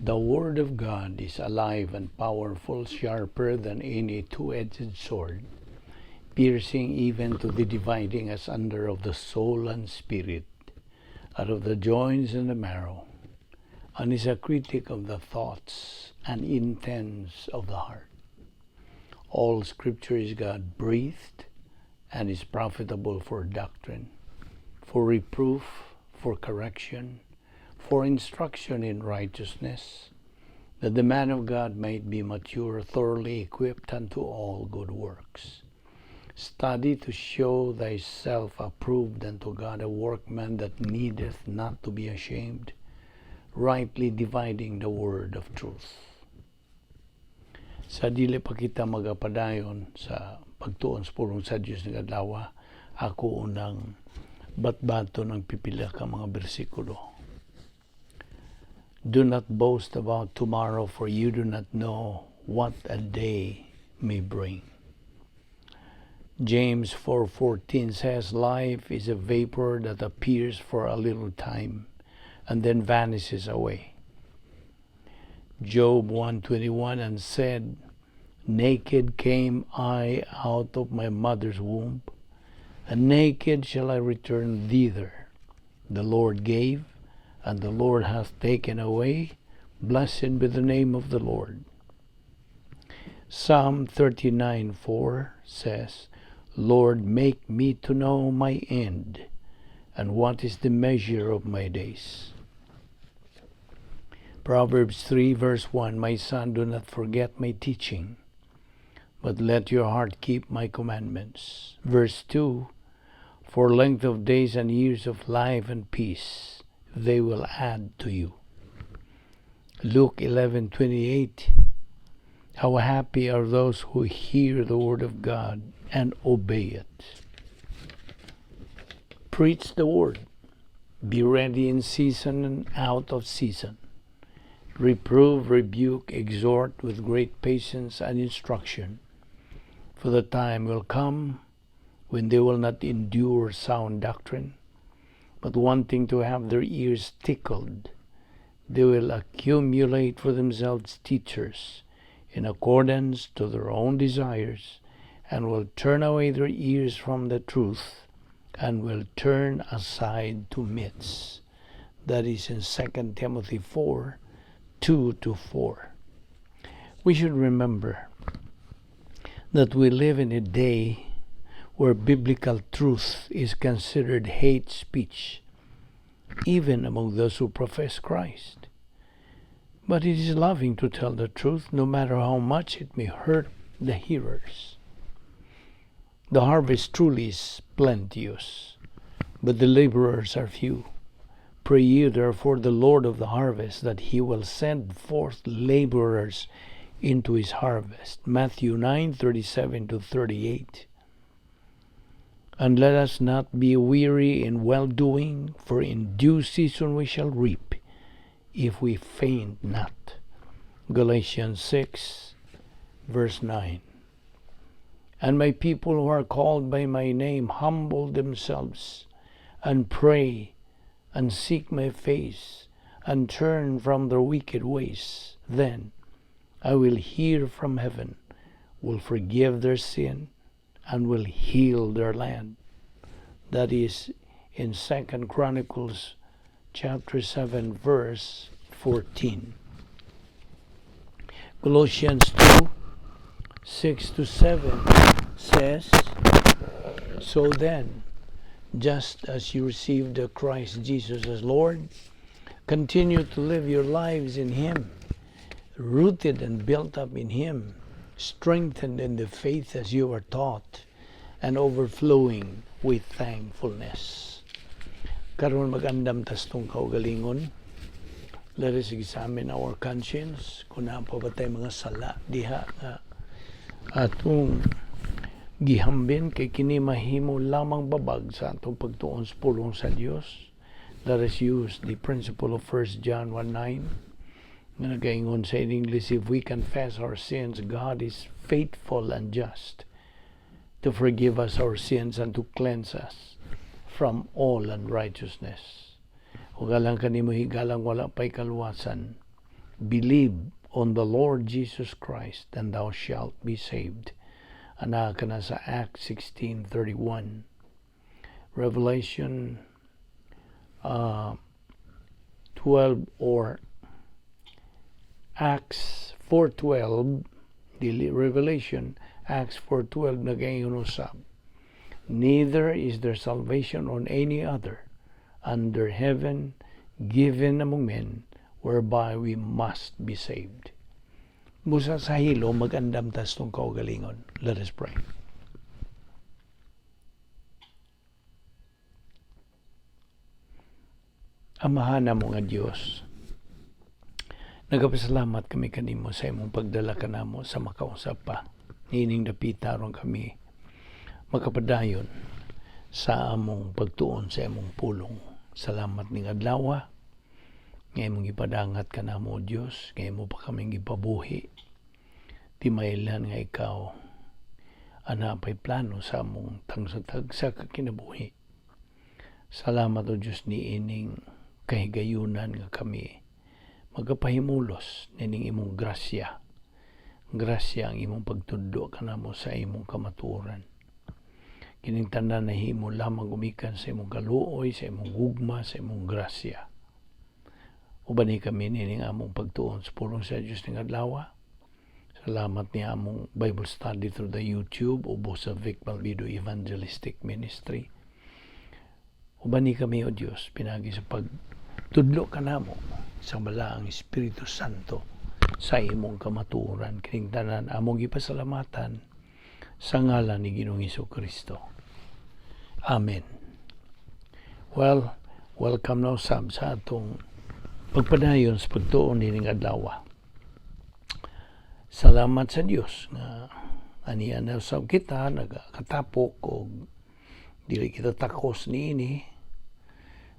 The Word of God is alive and powerful, sharper than any two-edged sword, piercing even to the dividing asunder of the soul and spirit, out of the joints and the marrow, and is a critic of the thoughts and intents of the heart. All Scripture is God breathed and is profitable for doctrine, for reproof, for correction, for instruction in righteousness, that the man of God might be mature, thoroughly equipped unto all good works. Study to show thyself approved unto God, a workman that needeth not to be ashamed, rightly dividing the word of truth. Sa dili pa kita magapadayon sa pagtuon sa pulong sa Dios ng adlaw, ako unang batbaton ang pipila ka mga bersikulo. Do not boast about tomorrow, for you do not know what a day may bring. James 4:14 says, "Life is a vapor that appears for a little time and then vanishes away." Job 1:21, "And said, Naked came I out of my mother's womb, and naked shall I return thither. The Lord gave, and the Lord hath taken away. Blessed be the name of the Lord." Psalm 39:4 says, "Lord, make me to know my end, and what is the measure of my days." Proverbs 3 verse 1, "My son, do not forget my teaching, but let your heart keep my commandments." Verse 2, "For length of days and years of life and peace, they will add to you." Luke 11:28, "How happy are those who hear the word of God and obey it." Preach the word. Be ready in season and out of season. Reprove, rebuke, exhort with great patience and instruction. For the time will come when they will not endure sound doctrine, but wanting to have their ears tickled, they will accumulate for themselves teachers in accordance to their own desires, and will turn away their ears from the truth, and will turn aside to myths. That is in 2 Timothy 4:2 to 4. We should remember that we live in a day where biblical truth is considered hate speech, even among those who profess Christ. But it is loving to tell the truth, no matter how much it may hurt the hearers. The harvest truly is plenteous, but the laborers are few. Pray ye therefore the Lord of the harvest that he will send forth laborers into his harvest. Matthew 9:37 to 38. And let us not be weary in well doing, for in due season we shall reap, if we faint not. Galatians 6, verse 9. And my people who are called by my name humble themselves and pray and seek my face and turn from their wicked ways, then I will hear from heaven, will forgive their sin, and will heal their land. That is in Second Chronicles chapter 7 verse 14. Colossians 2:6 to 7 says, "So then, just as you received the Christ Jesus as Lord, continue to live your lives in Him, rooted and built up in Him, strengthened in the faith as you are taught, and overflowing with thankfulness." Karon mag-andam tas atong kaugalingon. Let us examine our conscience kung naa pa ba tay mga sala diha nga atong gihambin kay kini mahimo lamang babag sa atong pagtuon sa pulong sa Dios. Let us use the principle of 1 John 1:9 nga nagaingon sa in English, "If we confess our sins, God is faithful and just to forgive us our sins and to cleanse us from all unrighteousness." Ug alang kanimo higalang wala pa'y kaluwasan, "Believe on the Lord Jesus Christ and thou shalt be saved." Ana kana sa Acts 16:31. Revelation 12 or Acts 4:12, dili Revelation, Acts 4:12 nagaingon usab, "Neither is there salvation on any other under heaven given among men whereby we must be saved." Busa sa hilo, magandam tas tong kaugalingon. Let us pray. Amahan namo nga Dios, nagapasalamat kami kanimo sa imong pagdala kanamo sa makausap pa. Niining dapita aron kami makapadayon sa among pagtuon sa imong pulong. Salamat ning adlaw nga imong ipadangat kanamo, Dios, nga imo pa kaming gipabuhi. Timailhan nga ikaw ana pay plano sa among tagsa-tagsa ka kinabuhi. Salamat, O Dios, niining kahigayunan nga kami magapahimulos nining imong grasya. Grasya ang imong pagtudlo kanamo sa imong kamatuoran. Kining tanan nahimo lamang gumikan sa imong kaluoy, sa imong gugma, sa imong grasya. Ubani kami nining among pagtuon sa pulong sa Dios ning adlaw. Salamat ni among Bible study through the YouTube ubos sa Vic Balbido Evangelistic Ministry. Ubani kami, O Dios, pinagi sa pagtudlo kanamo sa Balaang Espiritu Santo sa imong kamatuoran. Kining tanan among gipasalamatan sa ngalan ni Ginoong Kristo. Amen. Well, welcome now sab sa atong pagpadayon sa pagtuon nining adlaw. Salamat sa Dios nga aniya na usab kita nagkatapok og dili kita takos niini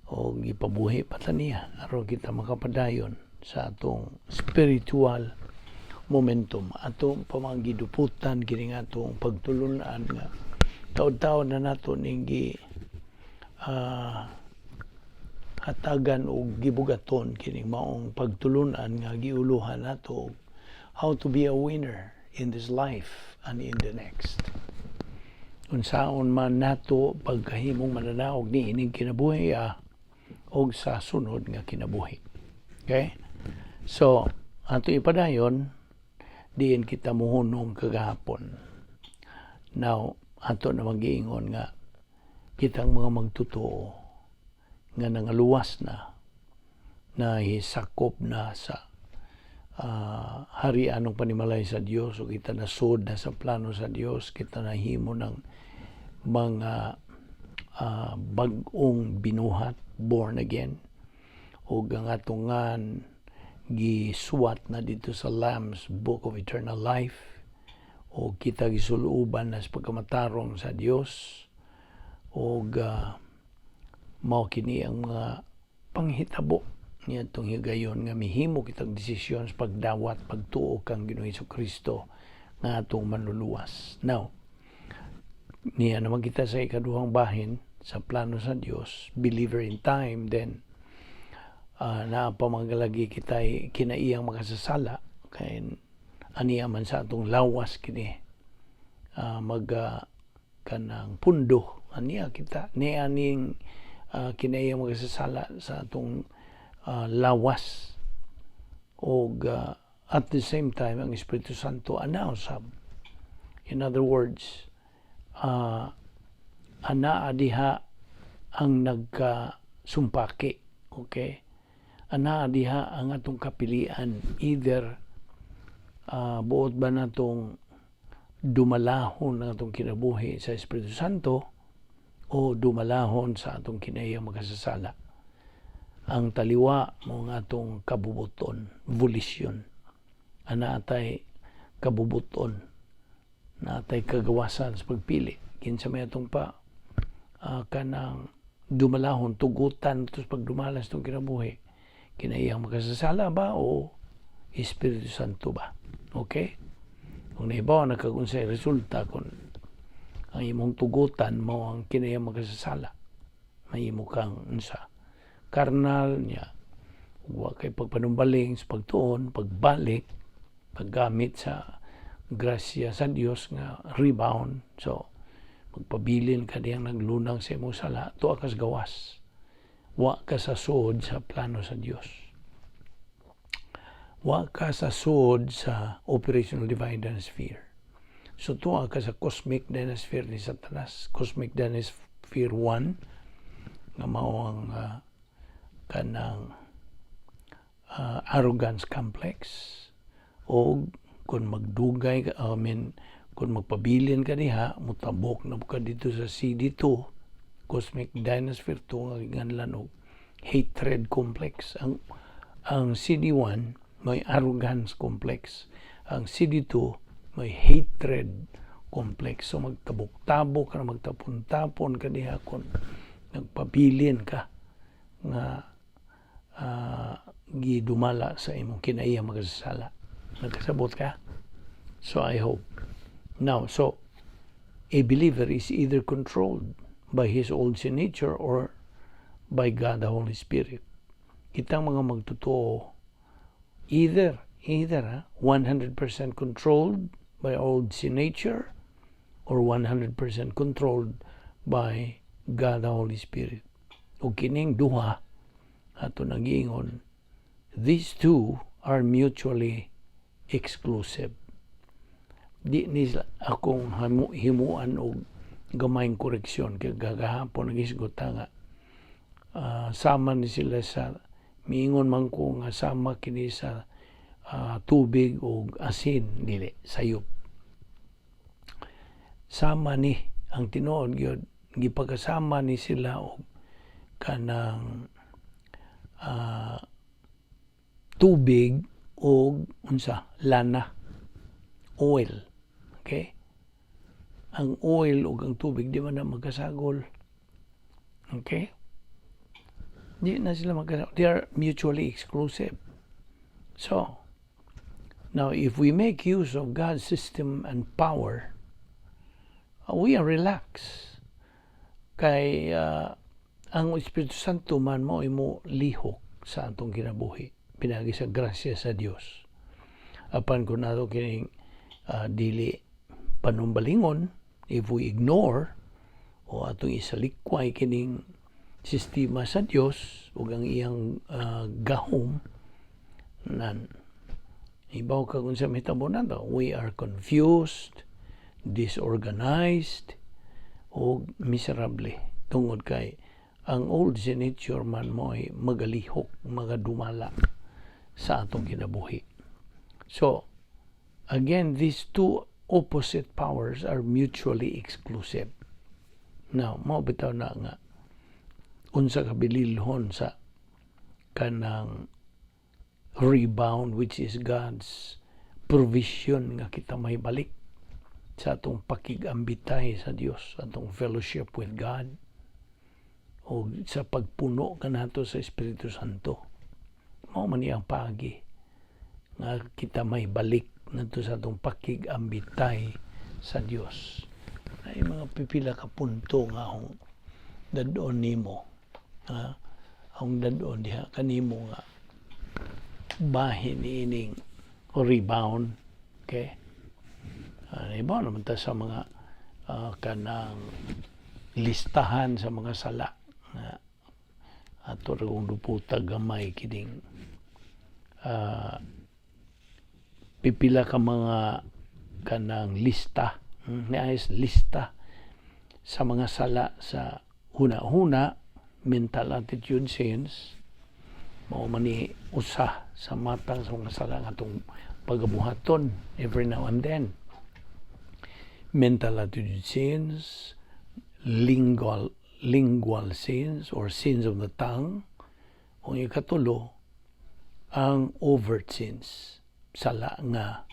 og gipabuhi pa ta niya aron kita makapadayon sa atong spiritual momentum, atong pamanggiduputan kini nga atong pagtulunan nga taod-taod na nato ning gi hatagan og gibugaton kining maong pagtulunan nga giuluhan nato, how to be a winner in this life and in the next. Unsaon man nato pagkahimong mananaog ni ining kinabuhi og sa sunod nga kinabuhi. Okay? So, ato ipadayon diin kita muhunong kagahapon. Now, ato na magiingon nga kitang mga magtotoo nga nangaluwas na, na hisakop na sa harian ng panimalay sa Dios o kita nasud na sa plano sa Dios, kita nahimo ng mga bag-ong binuhat, born again, ug ang atongan gisuwat na dito sa Lamb's Book of Eternal Life o kita gisuluban na sa pagkamatarong sa Dios og mao kini ang mga panghitabo niadtong higayon nga mihimo kitag desisyon sa pagdawat, pagtuo kang Ginoong Kristo nga atong manluluwas. Now, niya naman kita sa ikaduhang bahin sa plano sa Dios, believer in time, then naa pa magalagi kita kinaiyang makasasala kay aniya man sa atong lawas kini mag kanang pundo aniya kita niya ning kinaiyang makasasala sa atong lawas og at the same time ang Espiritu Santo ana usab. In other words, anaa diha ang nagkasumpaki, okay? Anaa diha ang atong kapilian, either buot ba natong dumalahon ang atong kinabuhi sa Espiritu Santo o dumalahon sa atong kinahiyang makasasala. Ang taliwa mo nga atong kabubuton, volition. Ana atay kabubuton, natay kagawasan sa pagpili. Kinsa may atong pa kanang dumalahon, tugutan ito sa pagdumalas itong kinabuhi. Kinahiyang makasasala ba o Espiritu Santo ba? Okay? Kung naibaw na kag unsay resulta kung ang imong tugutan mo ang kinahiyang makasasala, mahimo kang unsa? Karnal niya. Wa kay pagpanumbaling sa pagtuon, pagbalik, paggamit sa grasya sa Dios nga rebound. So, magpabilin ka diyang naglunang sa imong sala, tuwa kas gawas. Wa ka sa suod sa plano sa Dios. Wa ka sa suod sa operational divine dynasphere. So tuwa ka sa cosmic dynasphere ni Satanas, cosmic dynasphere 1 nga mao ang kanang arrogance complex, o kung magdugay ka, I mean, kung magpabilin ka diha, mutabok na ka dito sa CD2, Cosmic Dynasphere 2, nga giganlan og hatred complex. Ang CD1 may arrogance complex, ang CD2 may hatred complex. So magtabok-tabok ka na, magtapon-tapon ka diha kung nagpabilin ka nga gidumala sa imong kinaiya makasasala. Nagkasabot ka? So I hope. Now, so a believer is either controlled by his old sin nature or by God the Holy Spirit. Kitang mga magtotoo, either ha, 100% controlled by old sin nature or 100% controlled by God the Holy Spirit. O kining duha ato nagiingon, these two are mutually exclusive. Di ni akong himuan og gamayng koreksyon kay gagahapon nagisgot ta nga sama ni sila sa, miingon man ko nga sama kini sa tubig o asin. Dili, sayop. Sama ni ang tinuod gyud, gipagkasama ni sila og kanang tubig o unsa, lana, oil. Okay, ang oil ug ang tubig di man na magkasagol. Okay, di na sila magkasagol. They are mutually exclusive. So now, if we make use of God's system and power, we are relaxed kay ang Espiritu Santo man mo imo lihok sa atong kinabuhi pinagi sa grasya sa Dios. Apan kung nato kining dili panumbalingon, if we ignore o atong isalikway kining sistema sa Dios ug ang iyang gahom, nan ibaw ka kung sa mahitabo nato, we are confused, disorganized o miserable tungod kay ang old sin nature man mo ay magalihok, magadumala sa atong kinabuhi. So, again, these two opposite powers are mutually exclusive. Now, mao bitaw na nga unsa ka bililhon sa kanang rebound, which is God's provision nga kita may balik sa atong pakig-ambitay sa Dios, atong fellowship with God o sa pagpuno kanato sa Espiritu Santo. Mao man ang paagi nga kita may balik ngadto sa atong pakig-ambitay sa Dios. Ay mga pipila ka punto nga akong dad-on nimo. Ha? Akong dad-on diha kanimo nga bahin ining rebound. Okay? Iba naman ta sa mga kanang listahan sa mga sala nga ato ra kong duputa gamay kining pipila ka mga kanang lista, niayos lista sa mga sala sa huna-huna, mental attitude sins. Mao man ni usa sa matang sa mga sala nga atong pagabuhaton every now and then: mental attitude sins, lingual sins or sins of the tongue, o ikatulo ang overt sins, sala nga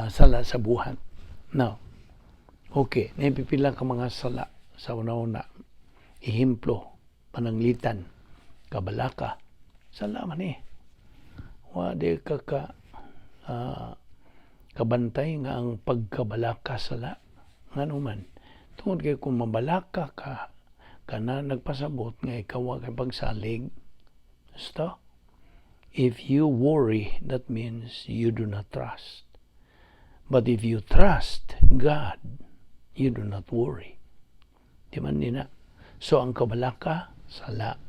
sala sa buhat. Now, okay, naipipila ka mga sala sa una-una. Ehemplo, pananglitan, kabalaka, sala man eh. Wa di ka kabantay nga ang pagkabalaka sala. Ngano man? Tungod kay kung mabalaka ka, kana nagpasabot nga ikaw wa kay pagsalig. Basta. If you worry, that means you do not trust. But if you trust God, you do not worry. Di man nina? So ang kabalaka, sala.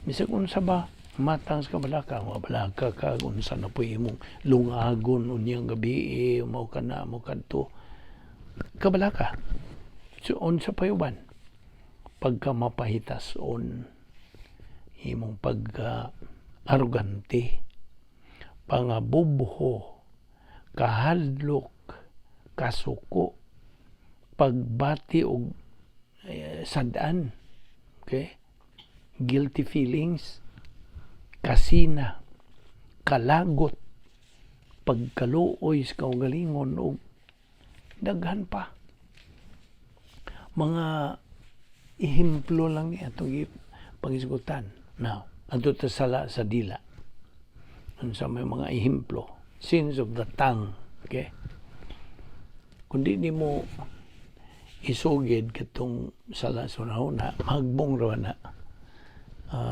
Bisag unsa ba matang sa kabalaka, mabalaka ka unsa na po imong lungagon unyang gabi, mao ka na mo kadto. Kabalaka. So unsa pa uban? Pagka mapahitason, imong pagka arugante, pangabubho, kahadlok, kasuko, pagbati og sad-an, okay? Guilty feelings, kasina, kalagot, pagkaluoy sa kaugalingon og daghan pa. Mga ehemplo lang ni atong pangisgutan. Now, adto ta sala sa dila. Unsa may mga ehemplo? Sins of the tongue. Okay? Kung di nimo isugid katong sala sa una, mahagbong ra na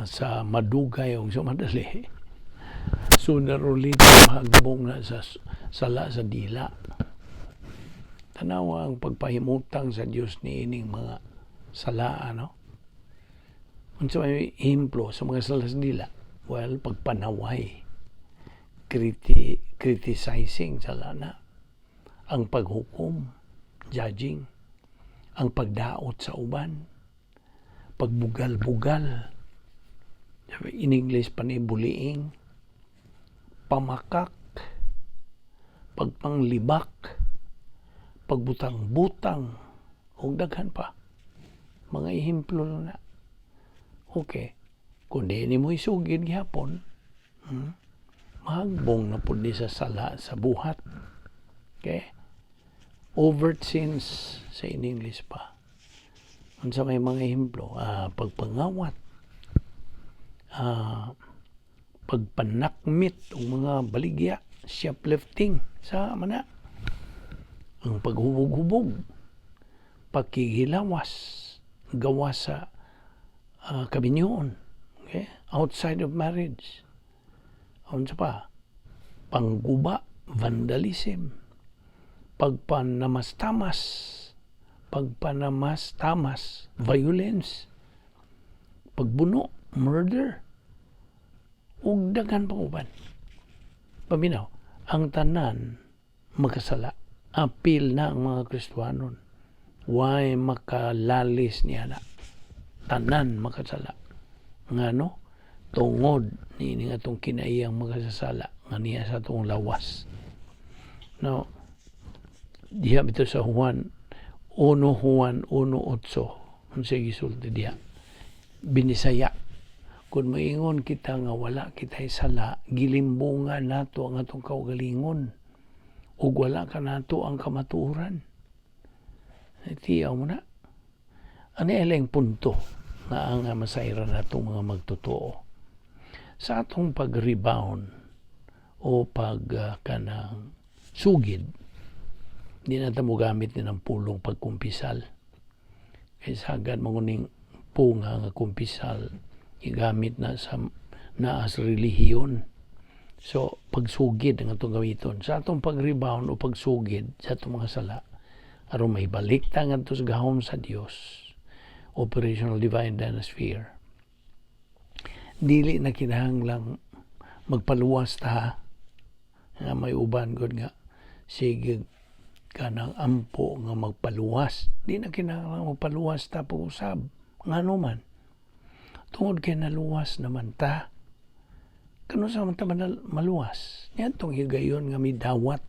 sa madugay o sa madali. Sooner or later, mahagbong na sa sala sa dila. Tanawa ang pagpahimutang sa Dios ni ining mga sala, ano? Unsa may ehemplo sa mga sala sa dila? Well, pagpanaway, criticizing, sala na. Ang paghukom, judging, ang pagdaot sa uban, pagbugal-bugal, in English pa ni bullying, pamakak, pagpanglibak, pagbutang-butang, ug daghan pa. Mga ehemplo lang na. Okay. Kung di nimo isugid gihapon, mahagbong na pud ni sa sala sa buhat. Okay? Overt sins sa in English pa. Unsa may mga ehemplo? Pagpangawat, pagpanakmit og mga baligya, shoplifting sa mana. Ang paghubog-hubog, pakikilawas, gawas sa kabinyoon, okay? Outside of marriage. Unsa pa? Pangguba, vandalism, pagpanamastamas, pagpanamastamas, violence, pagbuno, murder, ug daghan pang uban. Paminaw, ang tanan makasala. Apil na ang mga Kristohanon. Way makalalis niya na. Tanan makasala. Ngano? Tungod ni atong kinaiyang makasasala nga niya sa atong lawas. Now, diha bitaw sa Juan 1 Juan 1:8, unsa gisulti diha? Binisaya. Kung maingon kita nga wala kita'y sala, gilimbungan nato ang atong kaugalingon ug wala kanato ang kamatuoran. Tiyaw mo na. Ano ilang punto nga ang masayran natong mga magtotoo sa atong pag-rebound o pag kanang sugid? Di na ta mo gamit ni ng pulong pagkumpisal kay sagad mo ning punga nga kumpisal, igamit na sa naa sa relihiyon. So pagsugid ang atong gamiton sa atong pag-rebound o pagsugid sa atong mga sala aron mahibalik ta ngadto sa gahom sa Dios, operational divine dynasphere. Dili na kinahanglang magpaluwas ta, nga may uban gud nga sige kanang ampo nga magpaluwas. Di na kinahanglan magpaluwas ta pag-usab. Ngano man? Tungod kay naluwas naman ta. Kano sa man ta maluwas? Niadtong higayon nga midawat,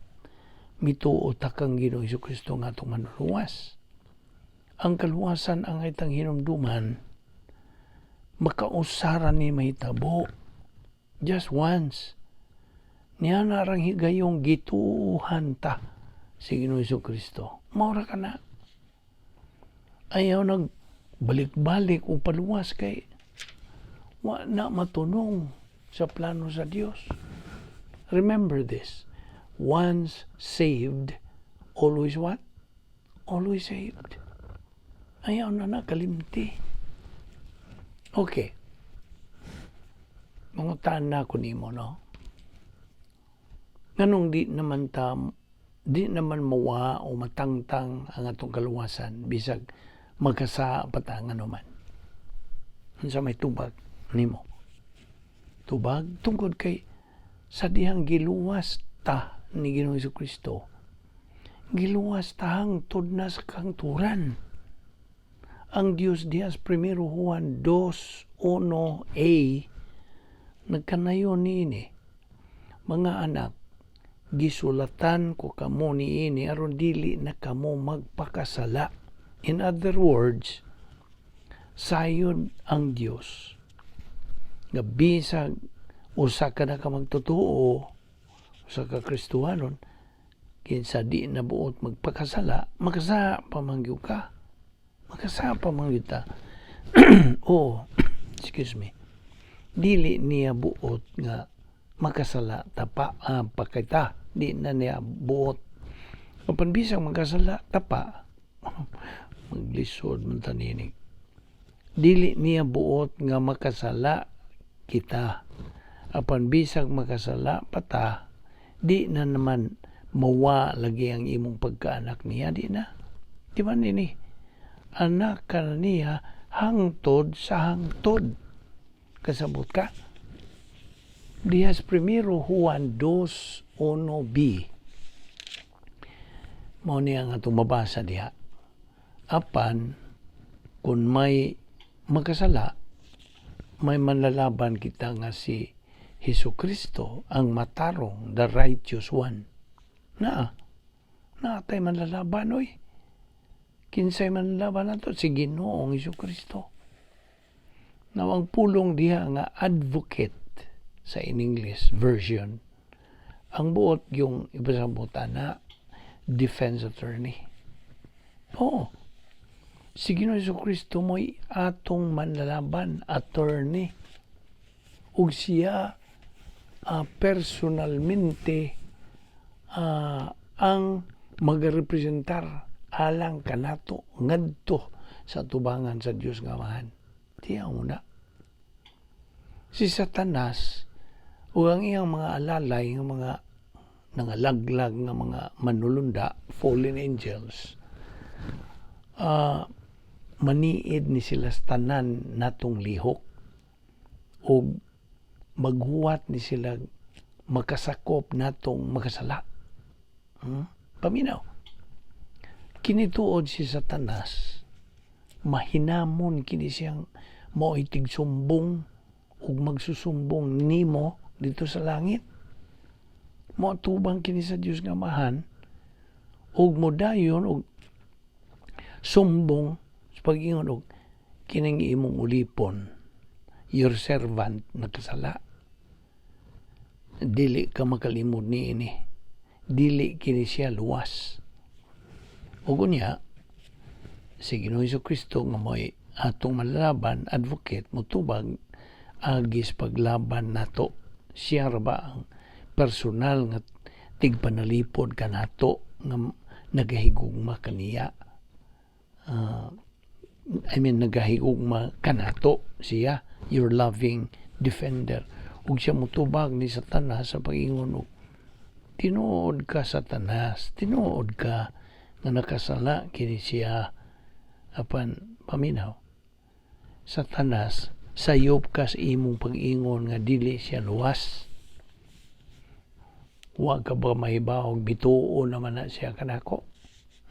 mituo ta kang Ginoong Kristo nga atong manuluwas. Ang kaluwasan ang itang hinumduman, makausara ni mahitabo. Just once. Niya narang higayong gituuhan ta si Ginoong Kristo. Maura ka na. Ayaw nag balik-balik o paluwas kay wa na matunong sa plano sa Dios. Remember this. Once saved, always what? Always saved. Ayaw na nakalimti. Okay. Mangutana ko nimo, no? Nganong di naman mawa o matangtang ang atong kaluwasan bisag magkasala pa ta, ngano man? Unsa may tubag nimo? Tubag tungod kay sa dihang giluwas ta ni Ginoong Kristo, giluwas ta hangtod na sa kahangturan. Ang Dios diha sa Primero Juan 2:1a nagkanayon niini, "Mga anak, gisulatan ko kamo niini aron dili na kamo magpakasala." In other words, sayod ang Dios nga bisag usa ka na ka magtotoo, usa ka Kristohanon, kinsa di na buot magpakasala, makasala pa man gyud ka. Makasala pa man gyud ta. Oh, excuse me. Dili niya buot nga makasala ta pa, pakita. Di na niya buot. Apan bisag makasala ta pa, maglisod man ta nini. Dili niya buot nga makasala kita. Apan bisag makasala pa ta, di na naman mawa lagi ang imong pagkaanak niya, di na. Di ba nini? Anak ka na niya hangtod sa hangtod. Kasabot ka? Diha sa Primero Juan 2:1b. Mao niya nga atong mabasa diha. "Apan, kung may makasala, may manlalaban kita nga si Hesus Kristo ang matarong, the righteous one." Naa tay manlalaban, oy. Kinsay manlalaban nato? Si Ginoong Hesus Kristo. Now, ang pulong diha nga "advocate" sa in English version, ang buot yung ipasabot na defense attorney. Oo. Si Ginoong Hesus Kristo mo'y atong manlalaban, attorney. Ug siya personalmente ang magarepresentar alang kanato ngadto sa tubangan sa Dios nga Amahan. Tiyaw na. Si Satanas ug ang iyang mga alalay nga mga nangalaglag nga mga manulunda, fallen angels, maniid ni sila sa tanan natong lihok ug maghuwat ni sila makasakop natong makasala. Paminaw. Kinituod si Satanas, mahinamon kini siyang mao'y tigsumbong ug magsusumbong nimo dito sa langit. Moatubang kini sa Dios nga Amahan ug modayon og sumbong sa pag-ingon og "Kining imong ulipon, your servant, nakasala. Dili ka makalimod niini. Dili kini siya luwas." Ug unya, si Ginoong Kristo nga mo'y atong manlalaban, advocate, motubag agi sa paglaban nato. Siya ra ba ang personal nga tigpanalipod kanato nga nagahigugma kaniya. I mean, nagahigugma kanato siya, your loving defender. Ug siya motubag ni Satanas sa pag-ingon og "Tinuod ka, Satanas, tinuod ka nga nakasala kini siya." Apan paminaw. Satanas, sayop ka sa imong pag-ingon nga dili siya luwas. Wa ka ba mahibaw bituo naman na siya kanako?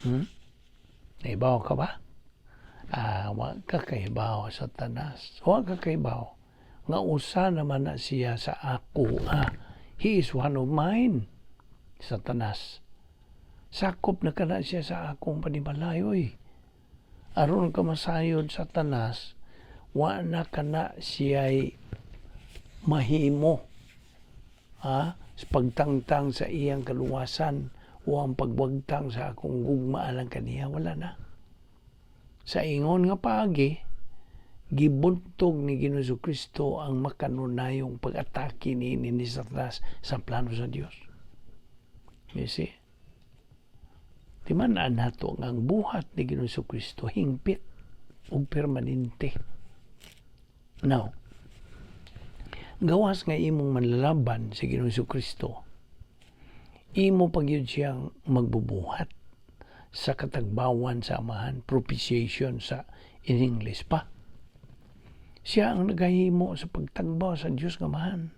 Hmm? Nahibaw ka ba? Ah, wa ka kahibaw, Satanas. Wa ka kahibaw nga usa naman na siya sa ako. Ah, he is one of mine. Satanas. Sakop na kana siya sa akong panimalay, oy. Aron ka masayod, Satanas, wa na kana siya'y mahimo, ha? Sa pagtangtang sa iyang kaluwasan o ang pagwagtang sa akong gugma alang kaniya, wala na. Sa ingon nga paagi, gibuntog ni Ginoong Kristo ang makanunayong pag-atake ni Satanas sa plano sa Dios. You see? Timan-an nato nga ang buhat ni Ginoong Kristo hingpit ug permanente. Now, Gawas nga imong manlalaban sa Ginoong Kristo, imo pa gyud siyang magbubuhat sa katagbawan sa Amahan, propitiation sa in English pa. Siya ang nagahimo sa pagtagbaw sa Dios nga Amahan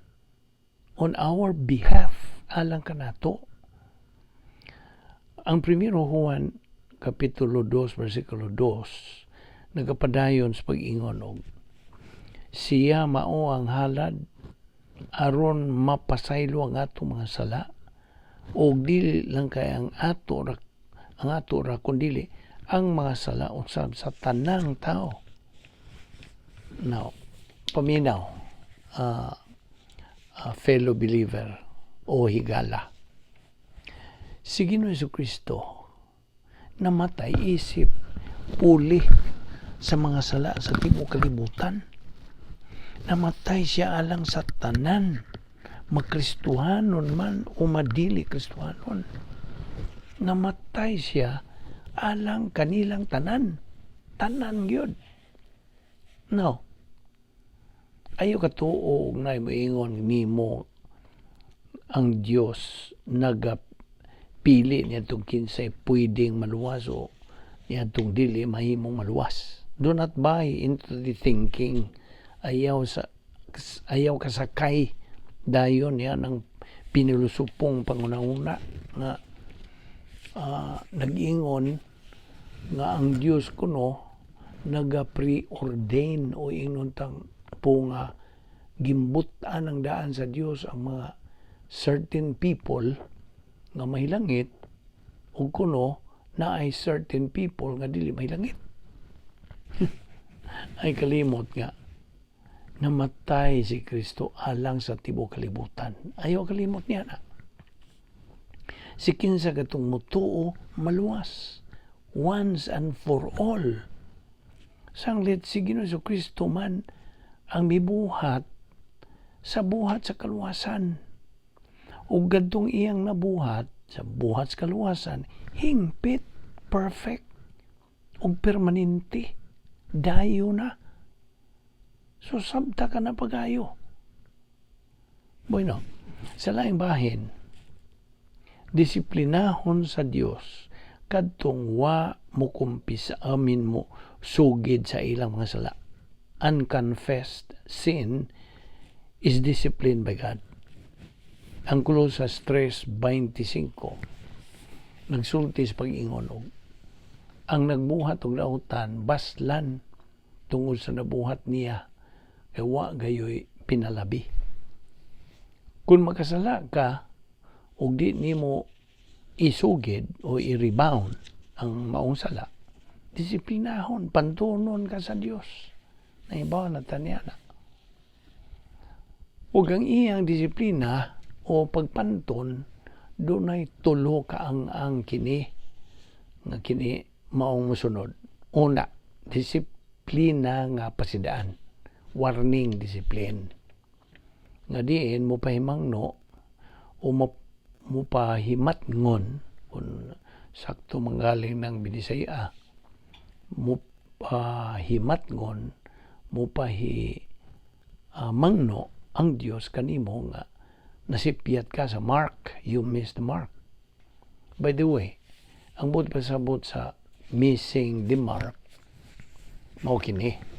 on our behalf, alang kanato. Ang Primero Juan kapitulo 2 versikulo 2 nagapadayon sa pag-ingon og siya mao ang halad aron mapasaylo ang atong mga sala, og dili lang kay ang ato ra kundili ang mga sala usab sa tanang tao. Now, paminaw, fellow believer o higala. Si Ginoo Kristo namatay isip puli sa mga sala sa tibuok kalibutan. Namatay siya alang sa tanan, makristuhanon man o madili kristuhanon. Namatay siya alang kanilang tanan. Tanan gyud. No. Ayo katuo og naay moingon nimo ang Dios nagapili niadtong kinsay pwedeng maluwas o niadtong dili mahimong maluwas. Do not buy into the thinking. Ayaw kasakay dayon yan ang pinilosopong pangunahuna nga nag-ingon nga ang Dios kuno naga-preordain o ingnon tang po nga gimbut-an ang daan sa Dios ang mga certain people nga mahilangit ug kuno naay certain people nga dili mahilangit. Ay kalimot nga namatay si Kristo alang sa tibuok kalibutan. Ayaw kalimot niya na. Si kinsa katong mutuo, maluwas once and for all. Sanglit si Ginoo Kristo man ang mibuhat sa buhat sa kaluwasan. Ug kadtong iyang nabuhat sa buhat sa kaluwasan, hingpit, perfect, ug permanente. Dayo na. So sabta ka na pagayo. Bueno, sa laing bahin, disiplinahon sa Dios kadtong wa mo kumpisa amin mo sugid sa ilang mga sala. Unconfessed sin is disciplined by God. Ang Colosas 3:25 nagsulti sa pag-ingon og ang nagbuhat og dautan baslan tungod sa nabuhat niya kay wa gayoy pinalabi. Kung makasala ka ug di nimo isugid o i-rebound ang maong sala, disiplinahon, pantunon ka sa Dios. Nahibaw na ta niya na. Ug ang iyang disiplina o pagpanton, dunay tulo ka ang kini nga kini maong mosunod. Una, disiplina nga pasidaan. Warning discipline. Nga diin mo pahimangno o mo pahimatngon, kung sakto manggaling ng Binisaya, mo pahimatngon, mo pahi mangno ang Dios kanimo nga nasipyat ka sa mark, you missed the mark. By the way, ang buot pasabot sa missing the mark, mao kini.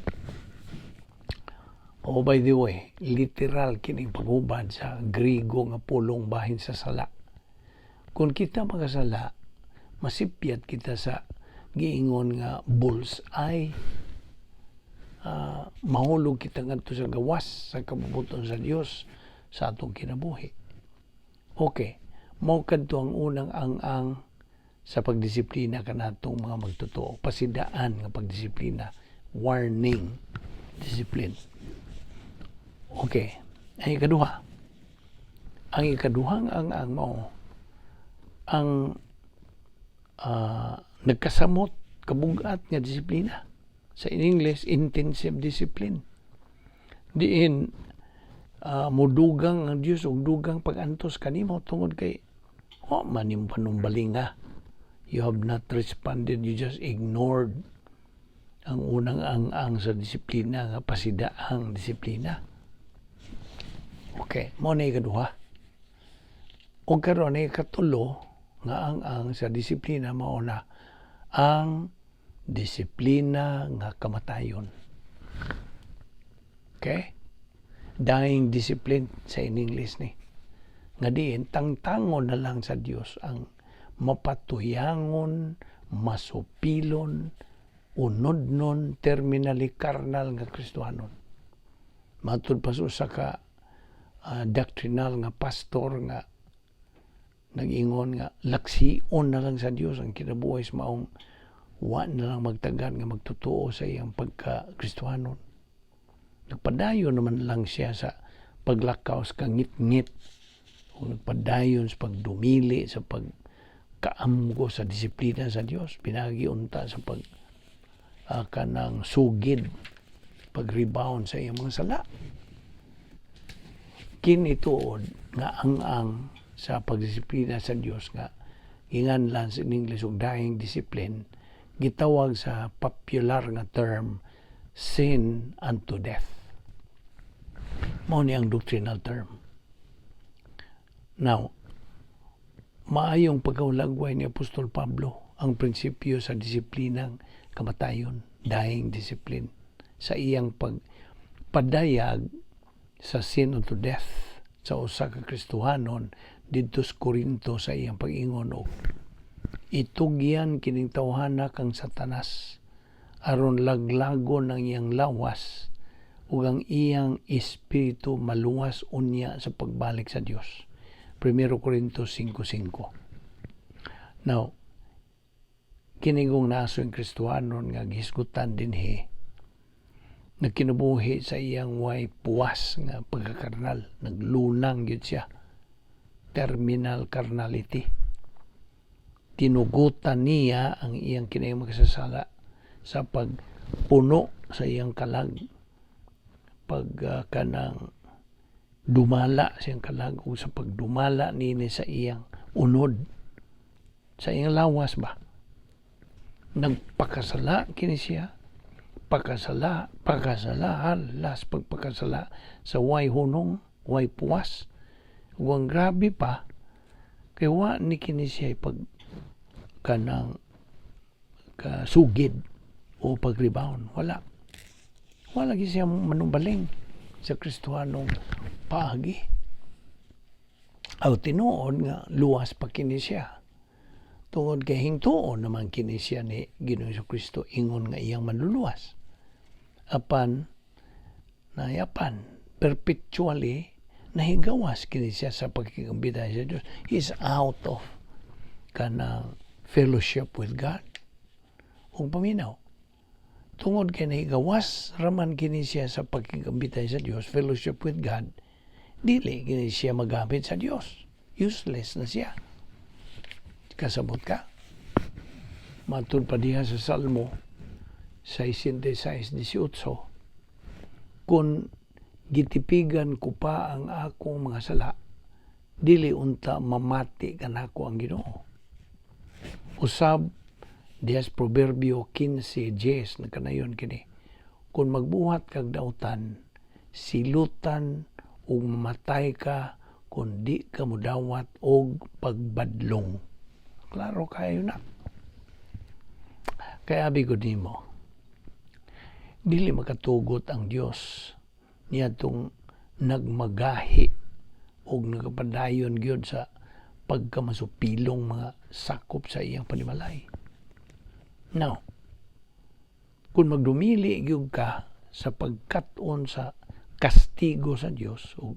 Oh, by the way, literal kining paghubad sa Grigo nga pulong bahin sa sala. Kung kita makasala, masipyat kita sa giingon nga bull's eye. Mahulog kita ngadto sa gawas sa kabubuton sa Dios sa atong kinabuhi. Okay, mao kadto ang unang ang-ang sa pagdisiplina kanatong mga magtotoo. Pasidaan nga pagdisiplina, warning discipline. Okay, ang ikaduha. Ang ikaduhang ang mao ang nagkasamot kabugat nga disiplina. Sa in English, intensive discipline. Diin mudugang ang Dios og dugang pag-antos kanimo tungod kay wa man nimo panumbalinga. You have not responded, you just ignored ang unang ang-ang sa disiplina nga pasidaang disiplina. Okay, mao na ikaduha. O karon, ikatulo nga ang sa disiplina, mao na ang disiplina nga kamatayon. Okay? Dying discipline sa in English ni. Nga diin tangtangon na lang sa Dios ang mapatuyangon, masupilon, unodnon, terminally carnal nga Kristohanon. Matud pa sa usa ka doctrinal nga pastor nga nag-ingon nga laksion na lang sa Dios ang kinabuhi sa maong wa na lang magtagad nga magtotoo sa iyang pagka-Kristohanon. Nagpadayon naman lang siya sa paglakaw sa kangit-ngit o nagpadayon sa pagdumili, sa pagkaamgo sa disiplina sa Dios, pinagi unta sa pag kanang sugid, pag-rebound sa iyang mga sala. Kini tuod nga ang sa pagdisiplina sa Dios nga ginganlan sa English og dying discipline, gitawag sa popular nga term "sin unto death". Mao ni ang doctrinal term. Now, maayong pagkahulagway ni Apostol Pablo ang prinsipyo sa disiplinang kamatayon, dying discipline, sa iyang pagpadayag sa sin unto death sa usa ka Kristohanon didto sa Korinto sa iyang pag-ingon og itugyan kining tawhana kang Satanas aron laglagon ang iyang lawas ug ang iyang espiritu maluwas unya sa pagbalik sa Dios. 1 Corinto 5:5. Now, kinigong naso yung Kristohanon nga gihisgutan dinhi, nagkinabuhi sa iyang way puwas nga pagkakarnal, naglunang gyud siya, terminal carnality. Tinugutan niya ang iyang kinahimong makasasala sa pagpuno sa iyang kalag, pag kanang dumala sa iyang kalag ug sa pagdumala nini sa iyang unod, sa iyang lawas ba. Nagpakasala kini siya, pakasala, pakasala, halas pagpakasala sa way hunong, way puwas. Ug ang grabe pa kay wa ni kini siya pag kanang kasugid o pag-rebound. Wala, wala gyud siya manumbaling sa Kristohanong paagi. Aw, tinuod nga luwas pa kini siya tungod kay hingtuon naman kini siya ni Ginoong Kristo ingon nga iyang manluluwas. Apan nayapan perpetually nahigawas kini siya sa pagkikambitay sa Diyos. He's out of kanang fellowship with God. Ug paminaw, tungod kay nahigawas raman kini siya sa pagkikambitay sa Dios, fellowship with God, dili kini siya magamit sa Dios. Useless na siya. Kasabot ka? Matud pa diha sa Salmo 66:18, "Kung gitipigan ko pa ang akong mga sala, dili unta mamati kanako ang Ginoo." Usab diha sa Proverbio 15:10, nagkanayon kini, "Kung magbuhat kag dautan, silutan ug mamatay ka kung di ka mudawat og pagbadlong." Klaro kayo na. Kaya abi ko nimo, dili makatugot ang Dios niadtong nagmagahi og nagapadayon gyud sa pagkamasupilong mga sakop sa iyang panimalay. Now, kung magdumili gyud ka sa pagkat-on sa kastigo sa Dios ug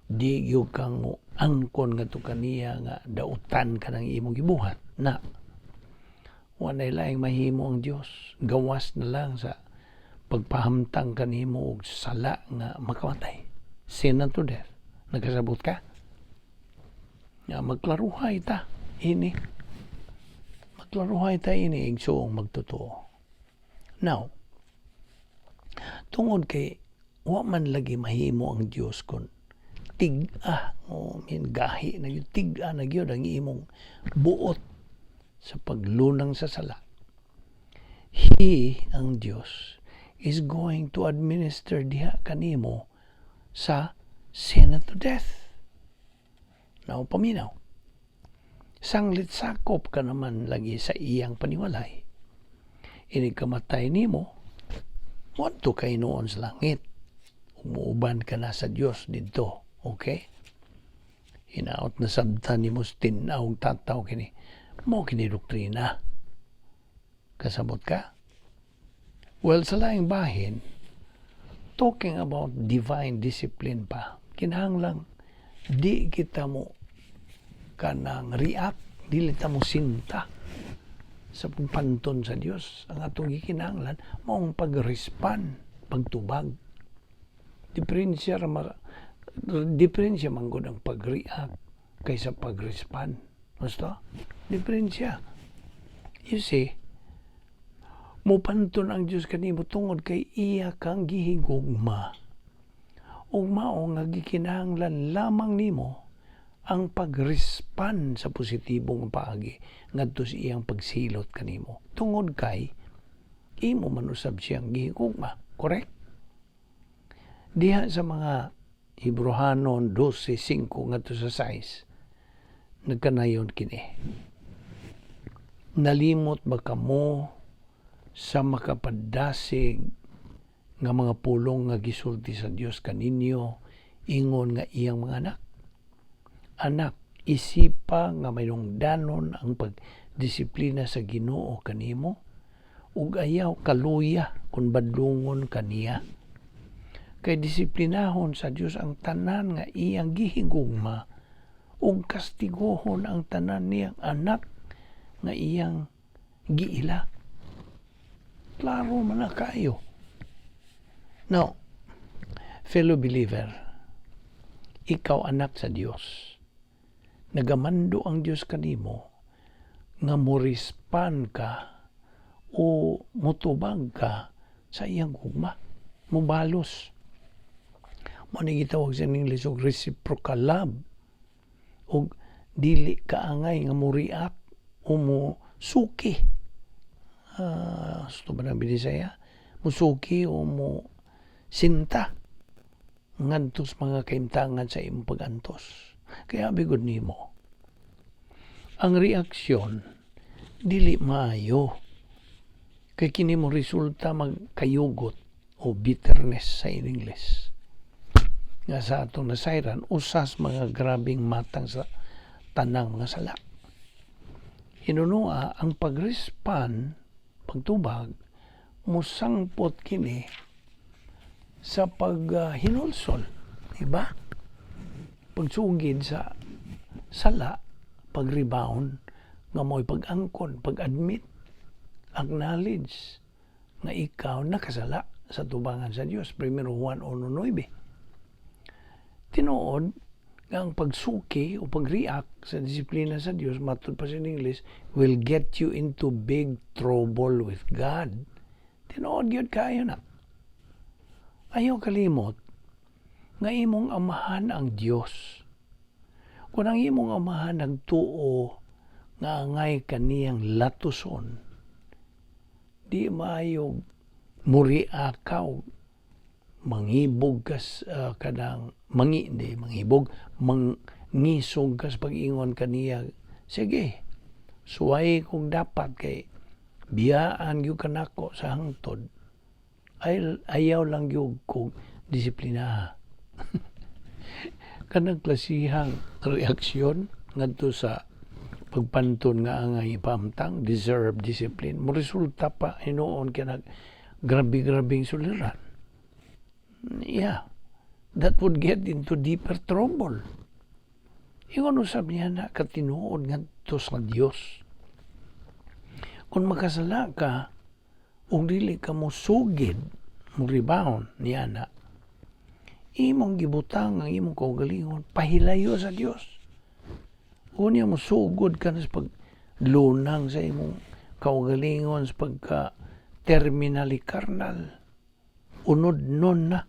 di gyud kang angkon ngadto kaniya nga dautan ka ng imong gibuhat na, walay laing mahimo ang Dios gawas na lang sa pagpahamtang kanimo og sala nga makamatay, sin unto death. Nagkasabot ka? Nga magklaruhay ta ini, magklaruhay ta ini, igsuong magtotoo. Now, tungod kay wa man lagi mahimo ang Dios kon tig-a o min gahi na gyud, tig-a na gyud ang imong buot sa paglunang sa sala, He, ang Dios, is going to administer diha kanimo sa Sin unto death. Now, paminaw. Sanglit sakop ka naman lagi sa iyang paniwalay. Inig kamatay nimo, moadto kay noon sa langit. Umuuban ka na sa Dios didto. Okay? Hinaot na sabtan nimo sa tin-aw tataw kini. Mao kini doktrina. Kasabot ka? Well, sa laing bahin, talking about divine discipline pa, kinahanglang di kita mo kanang react, dili ta mo sinta sa pagpanton sa Dios. Ang atong gikinahanglan maong pag-respond, pagtubag. Diferensya ra diferensya man gud ang pag-react kaysa pag-respond. Basta, diferensya. You see, mupanton ang Dios kanimo tungod kay iya kang gihigugma. Ug mao nga gikinahanglan lamang nimo ang pag-respond sa positibong paagi ngadto sa iyang pagsilot kanimo. Tungod kay imo man usab siyang gihigugma. Correct? Diha sa mga Hebrohanon 12:5 ngadto sa 6, nagkanayon kini. "Nalimot ba kamo sa makapadasig nga mga pulong nga gisulti sa Dios kaninyo ingon nga iyang mga anak? Anak, isipa nga mahinungdanon ang pagdisiplina sa Ginoo kanimo ug ayaw kaluya kung badlungon kaniya. Kay disiplinahon sa Dios ang tanan nga iyang gihigugma ug kastiguhon ang tanan niyang anak nga iyang giila." Klaro man na kayo. Now, fellow believer, ikaw anak sa Dios. Nagamando ang Dios kanimo nga mo-respond ka o mutubag ka sa iyang gugma. Mubalos. Mao ni gitawag sa English og reciprocal love. Og dili ka angay nga mo react o mo suki. Gusto ba ng Binisaya? Musuki o mo sinta ngadto sa mga kaimtangan sa imong pag-antos. Kaya bigod nimo, ang reaksyon dili maayo. Kay kini mo resulta magkayugot o bitterness sa English. Nga sa atong nasayran, usas mga grabing matang sa tanang mga sala. Hinunua, ang pag-respond, pagtubag, musangpot kini sa paghinulsol, diba? Pagsugid sa sala, pag-rebound, nga mo'y pag-angkon, pag-admit, acknowledge nga ikaw nakasala sa tubangan sa Dios. 1 Juan 1:9. Tinuod nga ang pagsuki o pag-react sa disiplina sa Dios, matud pa sa English, will get you into big trouble with God. Tinuod gyud kayo na. Ayaw kalimot nga imong amahan ang Dios. Kung ang imong amahan nagtuo nga angay kaniyang latuson, di maayo muri akaw mangibog kas kanang mangi di manghibog, mangisog kas pag-ingon kaniya, "Sige, suway kung dapat kay biyaan gyud kanako sa hangtod, ay ayaw lang gyud kog disiplina." Kanang klasihang reaksyon ngadto sa pagpanton nga angay ipaamtang, deserve discipline, mo resulta pa hinuon kay nag grabe-grabing suliran. Yeah, that would get into deeper trouble. Ingon usab niya na katinuod ngadto sa Dios. Kung makasala ka ug dili ka mo sugid, mo rebound niya na, imong gibutang ang imong kaugalingon pahilayo sa Dios. Unya mo sugod ka na sa paglunang sa imong kaugalingon sa pagka terminally carnal. Unod nun na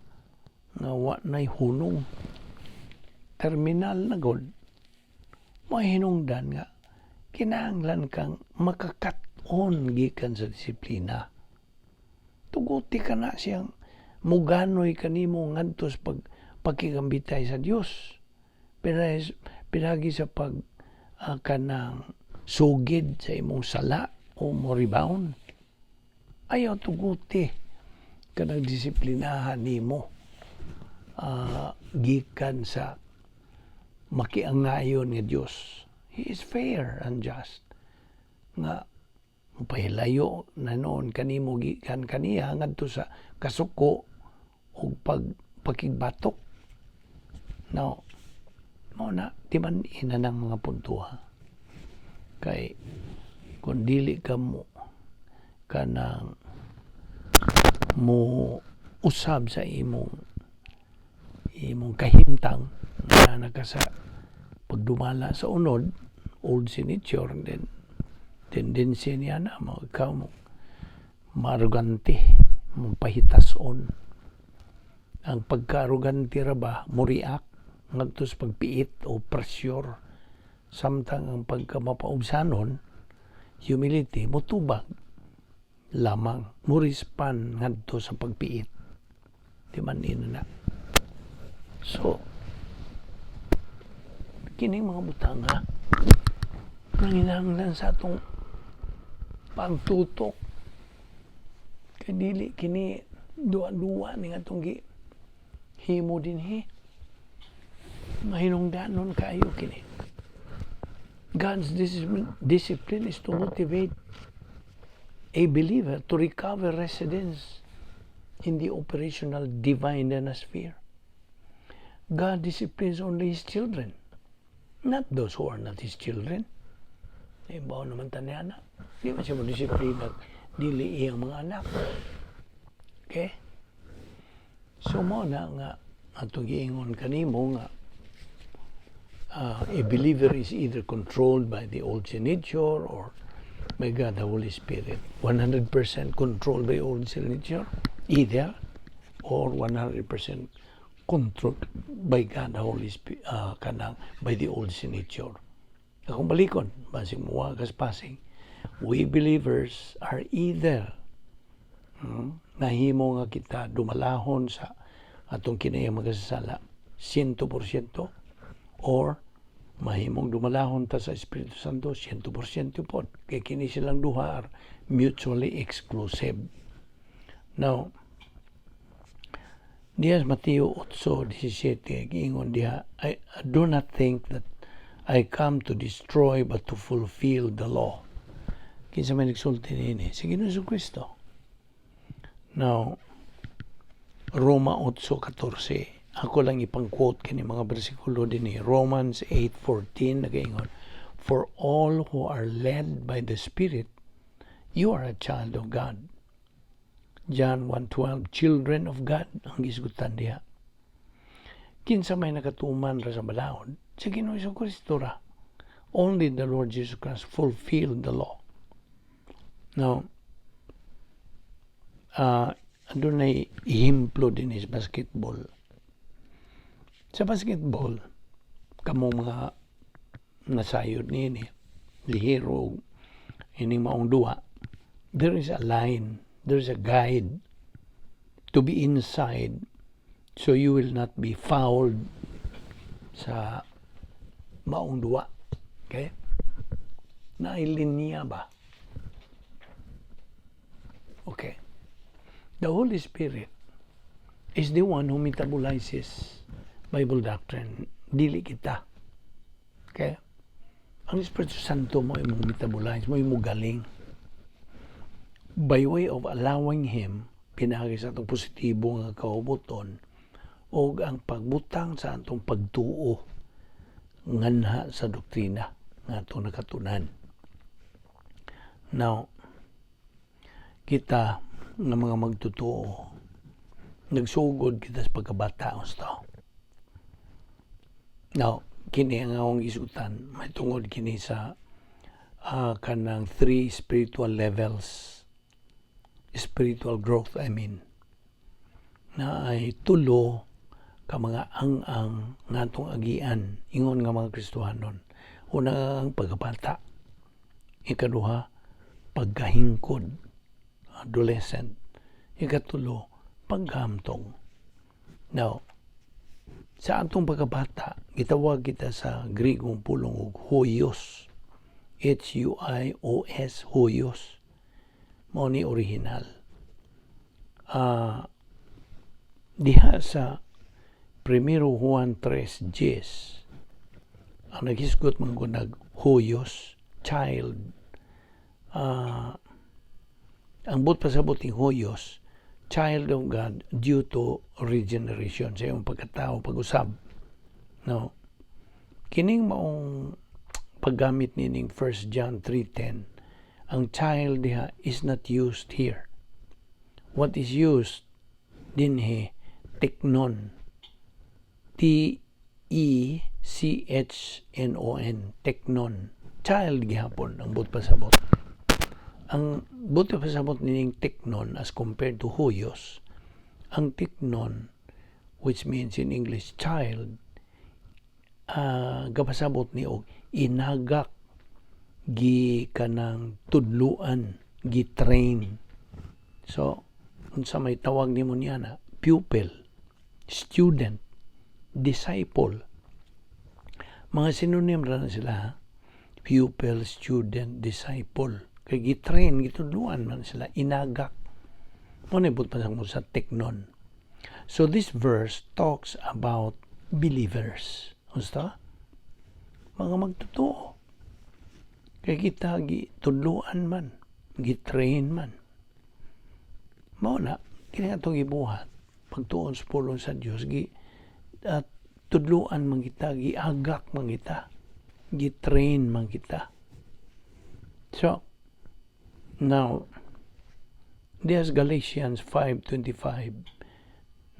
nga wa na'y hunong. Terminal na god. Mahinungdan nga kinahanglan kang makakat-on gikan sa disiplina. Tuguti ka na siyang muganoy kanimo ngadto sa pag Pakigambitay sa Dios. Pero pinagi sa pag kanang sugid sa imong sala o mo rebound. Ayaw tuguti kanang disiplinahan nimo gikan sa makiangayon nga Dios. He is fair and just. Nga pahilayo na noon kanimo gikan kaniya ngadto sa kasuko ug pag pakigbatok. Now, mao na timan-i na ng mga punto, ha. Kay kung dili ka mo kanang mo usab sa imong kahimtang na naka sa pagdumala sa unod, old sin nature, then tendency niya na mo ikaw mo maarogante, mo pahitason. Ang pagka-arogante ra ba mo react ngadto sa pagpiit o pressure, samtang ang pagka mapaubsanon, humility, motubag lamang, mo respond ngadto sa pagpiit. Di man ina na. So kining mga butang, ha, nanginahanglan sa atong pagtutok kay dili kini duwa-duwa ni atong gi himo dinhi. Mahinungdanon kaayo kini. God's discipline is to motivate a believer to recover residence in the operational divine sphere. God disciplines only His children, not those who are not His children. Eh, bawo naman taniya na. Di man siya mo disiplina dili iyang mga anak. Okay? So mao na nga atong giingon kanimo nga a believer is either controlled by the old sin nature or by God the Holy Spirit. 100% controlled by old sin nature, either, or 100% controlled by God the Holy Spirit, kanang by the old sin nature. Akong balikon, basing muwagas pasing, we believers are either nahimo nga kita dumalahon sa atong kinahiyang makasasala 100% or mahimong dumalahon ta sa Espiritu Santo 100% pod, kay kini silang duha are mutually exclusive. Now, diha sa Mateo 8:17, giingon diha, "I do not think that I come to destroy but to fulfill the law." Kinsa may nagsulti niini? Si Ginoong Kristo. Now, Roma 8:14, ako lang ipang-quote kini mga bersikulo dinhi. Romans 8:14 nagaingon, "For all who are led by the Spirit, you are a child of God." John 1:12, children of God ang gisgutan diha. Kinsa may nakatuman ra sa balaod? Si Ginoong Kristo ra. Only the Lord Jesus Christ fulfilled the law. Now, adunay ehemplo din is basketball. Sa basketball, kamong mga nasayod niini, lihero, ining maong duha, there is a line, there is a guide to be inside so you will not be fouled sa maong duwa. Okay? Naay linya ba? Okay. The Holy Spirit is the one who metabolizes Bible doctrine. Dili kita. Okay? Ang Espiritu Santo mo imong metabolize, mo imong galing. By way of allowing Him, pinaagi sa atong positibo nga kaubuton, o ang pagbutang sa atong pagtuo nganha sa doktrina nga atong nakatunan. Now, kita nga mga magtotoo, nagsugod kita sa pagkabata usto. Now, kini ang akong isutan, may tungod kini sa kanang three spiritual levels, spiritual growth, I mean, na ay tulo ka mga ang-ang nga atong agian ingon nga mga Kristohanon. Una, ang pagkabata. Ikaduha, pagkahingkod, adolescent. Ikatulo, paghamtong. Now, Sa atong pagkabata, gitawag kita sa Grigong pulong og huios. Huios, huios. Mao ni original. Diha sa Primero Juan 3:10, ang naghisgot man ko nag huios, child. Ang buot pasabot ning huios, child of God due to regeneration sa iyong pagkatao, pag-usab. No? Kining maong paggamit nining 1 John 3:10, ang child diha is not used here. What is used dinhi, teknon. T E C H N O N, teknon. Child gihapon ang buot pasabot. Ang buot pasabot nining teknon as compared to huios, ang teknon, which means in English child, gapasabot ni og inagak, gi kanang tudluan, gi-train. So, unsa may tawag nimo niya na pupil, student, disciple. Mga synonym ra na sila, ha? Pupil, student, disciple. Kay gi-train, gitudluan man sila, inagak. Mao na buot mo sa teknon. So this verse talks about believers. Gusto? Mga magtotoo. Kay kita gitudluan man, gi-train man. Mao na, kini atong gibuhat, pagtuon sa pulong sa Dios, gi at tudluan man kita, giagak man kita, gi-train man kita. So, now, diha Galatians 5:25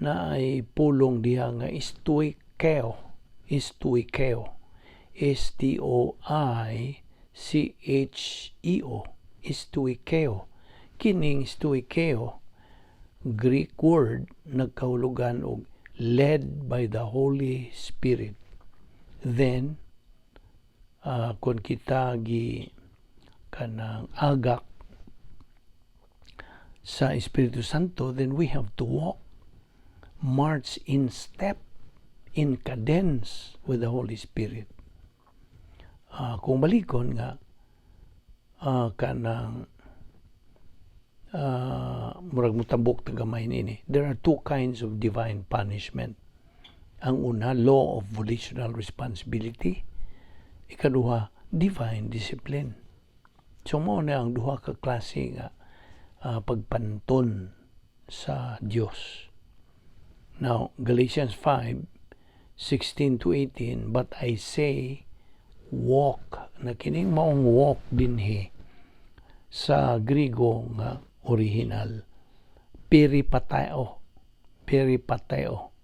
na ay pulong diha nga stoicheo, stoicheo, stoicheo, stoicheo. Kining stoicheo, Greek word, nagkahulugan og led by the Holy Spirit. Then, kung kita gi kanang agak sa Espiritu Santo, then we have to walk, march in step, in cadence with the Holy Spirit. Kung balikon nga kanang murag mutambok ta gamay nini. There are two kinds of divine punishment. Ang una, law of volitional responsibility. Ikaduha, divine discipline. So mao na ang duha ka klase nga pagpanton sa Dios. Now, Galatians 5:16 to 18, "But I say, walk," na kining maong walk dinhi sa Grigo nga original, peripateo, peripateo,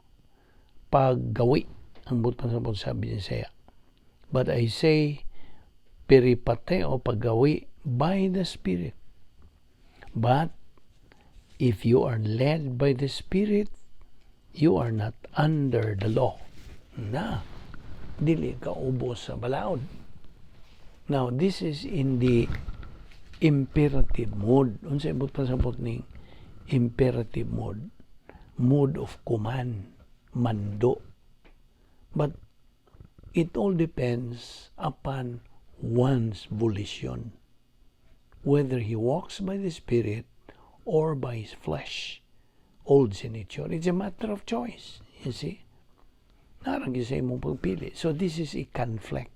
paggawi ang buot pasabot sa Binisaya. "But I say, peripateo, paggawi, by the Spirit. But if you are led by the Spirit, you are not under the law." Na, dili ka ubos sa balaod. Now, this is in the imperative mode. Unsa buot pasabot ning imperative mode? Mode of command, mando. But it all depends upon one's volition, whether he walks by the Spirit or by his flesh, old sin nature. It's a matter of choice, you see. Naa ra sa imong pagpili. So this is a conflict.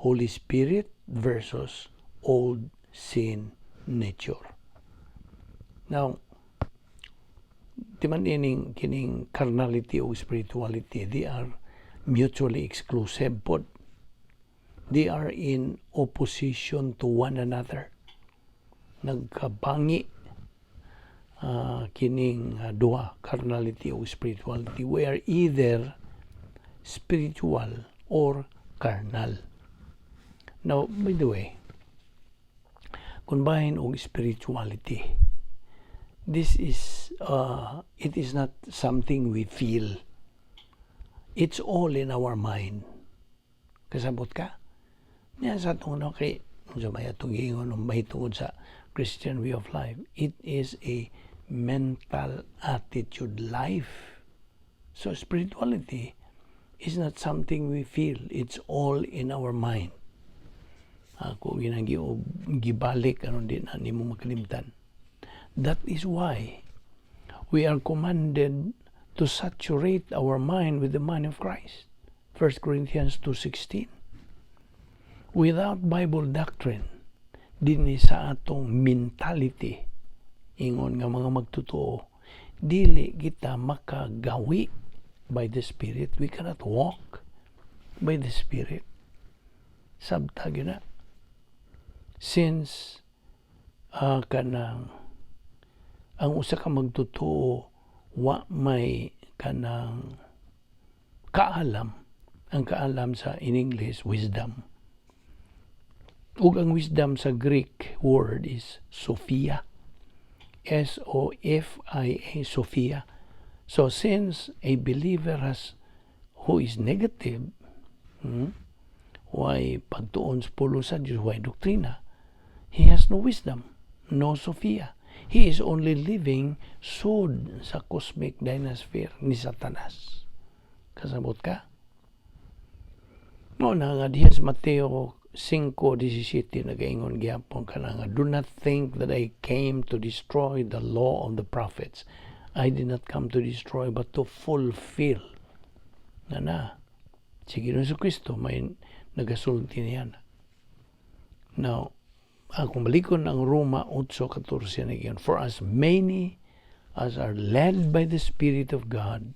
Holy Spirit versus old sin nature. Now, di man ining kining carnality o spirituality, they are mutually exclusive pod. They are in opposition to one another. Nagkabangi kining duha, carnality o spirituality. We are either spiritual or carnal. Now, by the way, kung bahin og spirituality, this is it is not something we feel. It's all in our mind. Kasabot ka? Niya sa atong no, kay unsa may atong giingon mahitungod sa Christian way of life? It is a mental attitude life. So spirituality Is not something we feel. It's all in our mind. Ako ginang gibalik aron di na nimo makalimtan. That is why we are commanded to saturate our mind with the mind of Christ. 1 Corinthians 2:16. Without Bible doctrine, dinhi sa atong mentality, ingon nga mga magtotoo, dili kita makagawi by the Spirit. We cannot walk by the Spirit. Sabta gyud na. Since kanang ang usa ka magtotoo wa may kanang kaalam, ang kaalam sa in English, wisdom, ug ang wisdom sa Greek word is Sophia, S O F I A, Sophia. So since a believer has who is negative, why pagtuon sa pulong sa Diyos, why doktrina, he has no wisdom, no Sophia. He is only living sud sa cosmic dynasphere ni Satanas. Kasabot ka? Mao na nga diha sa Mateo 5:17 nagaingon gyapon kana nga, "Do not think that I came to destroy the law of the prophets. I did not come to destroy but to fulfill." Na na. Si Ginoong Kristo may nagasulti niyan. Now, akong balikon ang Roma 8:14 na, "For as many as are led by the Spirit of God,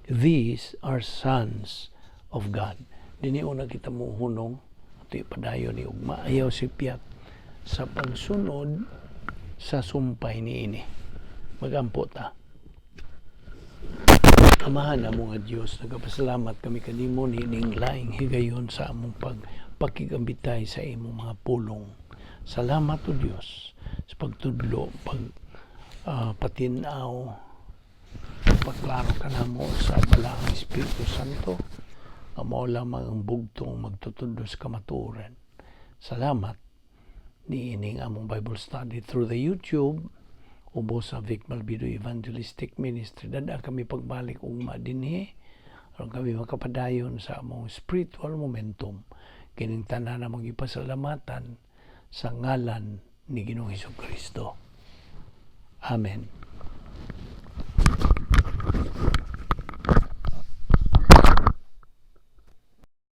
these are sons of God." Dini una kita mo hunong ato ipadayon ni ugma. Ayaw sipyat sa pagsunod sa sumpay niini. Magampo ta. Amahan namo nga Dios, nagapasalamat kami kanimo niining laing higayon sa among pagpakigambitay sa imong mga pulong. Salamat, O Dios, sa pagtudlo, pag patinaw, pagklaro kanamo sa Balaang Espiritu Santo, nga mao lamang ang bugtong magtutudlo sa kamatuoran. Salamat niining among Bible study through the YouTube ubos sa Vic Malvido Evangelistic Ministry. Dada kami pagbalik ugma dinhi aron kami makapadayon sa among spiritual momentum. Kining tanan namong ipasalamatan sa ngalan ni Ginoong Hesus Kristo. Amen.